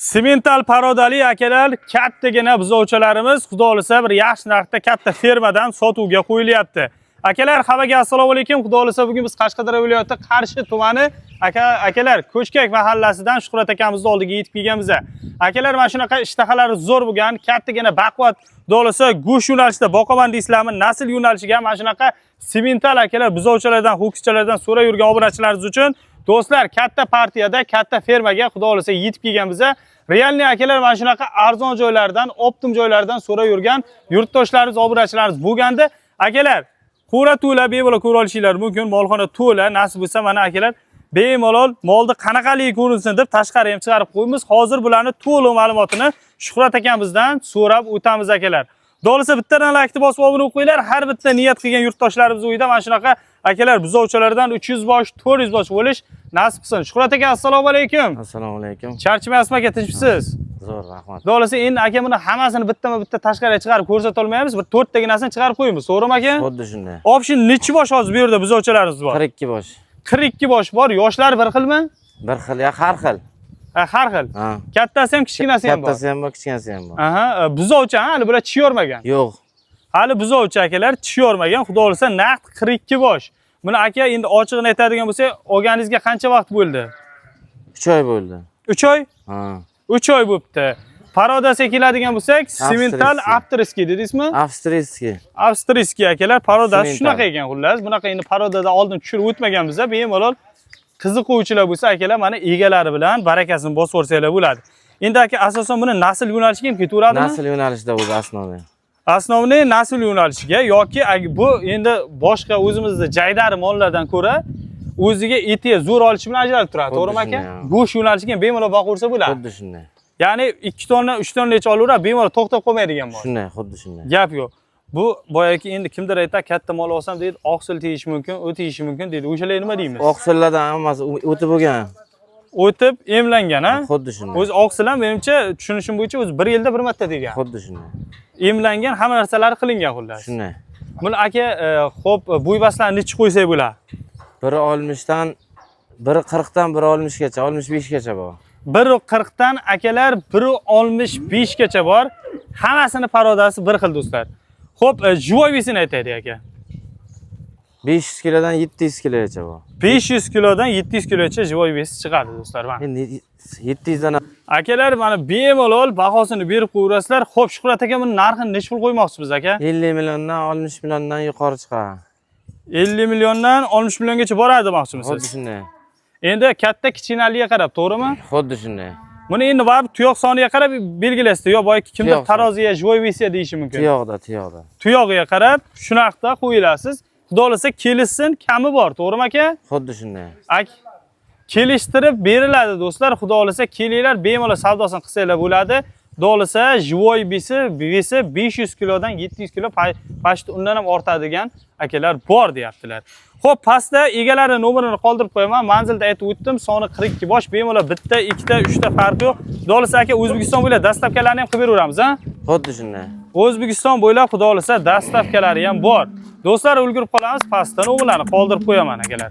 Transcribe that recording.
Simental parodali akalar, kattagina buzovchalarimiz, xudo xohlasa, bir yaxshi narxda katta fermadan sotuvga qo'yilyapti. Akalar, hammaga assalomu alaykum. Xudo xohlasa, bugun biz Qashqadaryo viloyati Qarshi tumani akalar, Ko'chkak mahallasidan Shuhrat akamizni oldiga yetib kelganmiz. Akalar, mana shunaqa ishtahalari zo'r bo'lgan, kattagina baquvvat, xudo xohlasa, go'sht yo'nalishida boqaman deysizlarmi, nasl yo'nalishiga mana shunaqa simental akalar buzovchalardan, ho'kizchalardan so'rab yurgan obunachilarimiz uchun, do'stlar, katta partiyada katta fermaga, xudo xohlasa, yetib kelganmiz. Реальный akalar, mana shunaqa arzon joylardan, оптом joylardan so'rab yurgan yurtdoshlarimiz, obunachilarimiz bo'lganda, akalar, qo'ra to'la, bemalol ko'ra olishinglar mumkin. Molxona to'la, nasib bo'lsa, mana akalar, bemalol molni qanaqaligi ko'rinsin deb tashqari ham chiqarib qo'yamiz. Hozir bularni to'liq ma'lumotini Shuhrat akamizdan so'rab o'tamiz, akalar. Xudo xohlasa, bittadan laykni bosib, obuna bo'lib qo'yinglar. Har bitta niyat qilgan yurtdoshlarimiz uyida mana shunaqa akalar buzovchalardan 300 bosh, 400 bosh bo'lish nasib qilsin. Shuhrat aka, assalomu alaykum. Assalomu alaykum. Charchamayapsizmi, aka, tinchmisiz? Zo'r, rahmat. Xudo xohlasa, endi aka, buni hammasini bittama-bitta tashqariga chiqarib ko'rsata olmaymiz. Bir to'rttaginasini chiqarib qo'yamiz. To'g'rimi, aka? Xuddi shunday. Общий nechi bosh hozir bu yerda buzovchalarimiz bor? 42 bosh. 42 bosh bor. Yoshlari bir xilmi? Bir xil ya har xil. Ha, har xil. Ha. Kattasi ham, kichkinasi ham bor. Kattasi ham bor, kichkinasi ham bor. Aha, buzovcha, ha, hali bular tish yormagan. Yo'q. Hali buzovcha akalar, tish yormagan. Xudo xohlasa, naqd 42 bosh. Buni aka, endi ochig'ini aytadigan bo'lsak, olganingizga qancha vaqt bo'ldi? 3 oy bo'ldi. 3 oy? Ha. 3 oy bo'libdi. Parodasiga keladigan bo'lsak, simental Австрийский. Австрийский dedingizmi? Австрийский. Австрийский akalar, parodasi Simental. shunaqa ekan xullas. Bunaqa endi parodada oldin tushirib o'tmaganmiz, bemalol qiziquvchilar bo'lsa, akalar, mana egalari bilan barakasini bosib yuborsanglar bo'ladi. Endi aka, asosan buni nasl yo'nalishiga ham ketaveradimi? Nasl yo'nalishida o'zi основной. Основной nasl yo'nalishiga yoki bu endi boshqa o'zimizni jaydari mollardan ko'ra o'ziga eti zo'r olishi bilan ajralib turadi, Xuddi to'g'rimi, aka? shunday, ha. Go'sht yo'nalishiga ham bemalol boqaversa bo'ladi. Xuddi shunday. Ya'ni 2 tonna, 3 tonnacha olaveradi, bemalol to'xtab qolmaydigan mol. Shunday, xuddi shunday. Gap yo'q. Bu boyagi endi kimdir aytadi, katta mol olsam deydi, oqsil tegishi mumkin, u tegishi mumkin deydi. O'shalarga nima deymiz? Oqsillardan hammasi o'tib bo'lgan. O'tib emlangan, ha? Xuddi shunday. O'zi oqsil ham, menimcha, tushunishim bo'yicha, o'zi bir yilda bir marta degan. Xuddi shunday. Emlangan, hamma narsalari qilingan xullas. Shunday. Buni aka, xo'p, bo'ybaslarni nechi qo'ysak bo'ladi? Biri 60 dan, biri 40 dan, biri 60 gacha, 65 gacha bor. 1.40 dan akalar, 1.65 gacha bor. Hammasini parodasi bir xil, do'stlar. Xo'p, живой вес ini aytaylik, aka. 500 kilodan 700 kilogacha bor. 500 kilodan 700 kilogacha живой вес chiqadi, do'stlar, mana. Endi 700 dan. Akalar, mana bemalol bahosini berib qo'yaverasizlar. Xo'p, Shuhrat aka, buni narxini nechi pul qo'ymoqchisiz, aka? 50 milliondan, 60 milliondan yuqori chiqadi. 50 milliondan 60 milliongacha boradi Xuddi demoqchimisiz? shunday. Endi katta kichkinaligiga qarab, to'g'rimi? Xuddi shunday. Buni endi baribir tuyoq soniga qarab belgilaysizda. Yo boyagi kimdir Tuyoq soni. Taroziga живой вес deyishi mumkin. Tuyog'da, tuyog'da. Tuyog'iga qarab shu narxda qo'yilasiz. Xudo xohlasa, kelishsin, kami bor, to'g'rimi, aka? Xuddi shunday. Ak kelishtirib beriladi, do'stlar. Xudo xohlasa, kelinglar, bemalol savdosini qilsanglar bo'ladi. Xudo xohlasa, живой вес i 500 kilodan 700 kilo, почти undan ham ortadigan akalar bor deyaptilar. Xo'p, pastda egalari nomerini qoldirib qo'yaman. Manzilda aytib o'tdim, soni 42 bosh, bemalol bitta, ikkita, uchta farqi yo'q. Xudo xohlasa, aka, O'zbekiston bo'ylab доставка larni ham qilib beraveramiz, ha? Xuddi shunday. O'zbekiston bo'ylab, xudo xohlasa, доставка lari ham bor. Do'stlar, ulgurib qolamiz, pastda nomerlarni qoldirib qo'yaman, akalar.